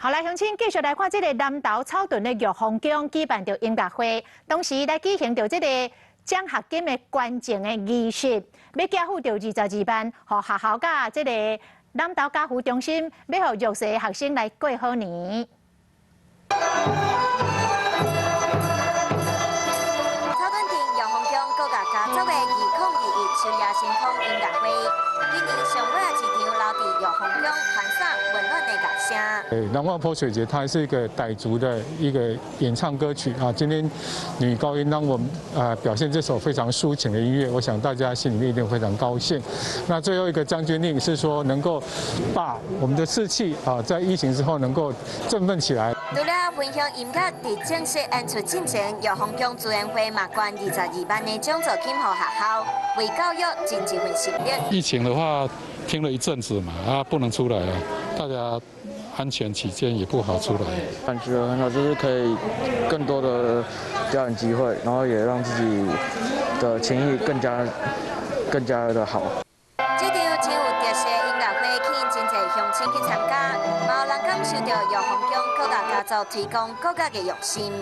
好來，鄉親繼續來看這個南投草屯的玉峰宮舉辦著音樂會，當時來舉行著這個獎學金的捐贈的儀式，欲寄付著22萬，予學校佮這個南投家扶中心，欲予弱勢學生來過好年。草屯鎮玉峰宮各個家族的2021秋夜星空音樂會，今年上尾一場留佇玉峰宮傳送溫暖的樂聲。南瓜潑水節，它是一個傣族的一個演唱歌曲啊。今天女高音讓我們表現這首非常抒情的音樂，我想大家心裡面一定非常高興。那最後一個將軍令是說，能夠把我們的士氣啊，在疫情之後能夠振奮起來。除了分享音樂，佇正式演出進前，玉峰宮自然會嘛捐22萬的獎助金予學校，為教育盡一份心力。疫情的話，停了一陣子嘛，啊，不能出來啊，大家安全起見也不好出來。感覺很好，就是可以更多的表演機會，然後也讓自己的琴藝更加更加的好。這場真有特色音樂會，吸引真濟鄉親去參加，嘛有人感受著玉峰宮各個家族推廣國樂的用心。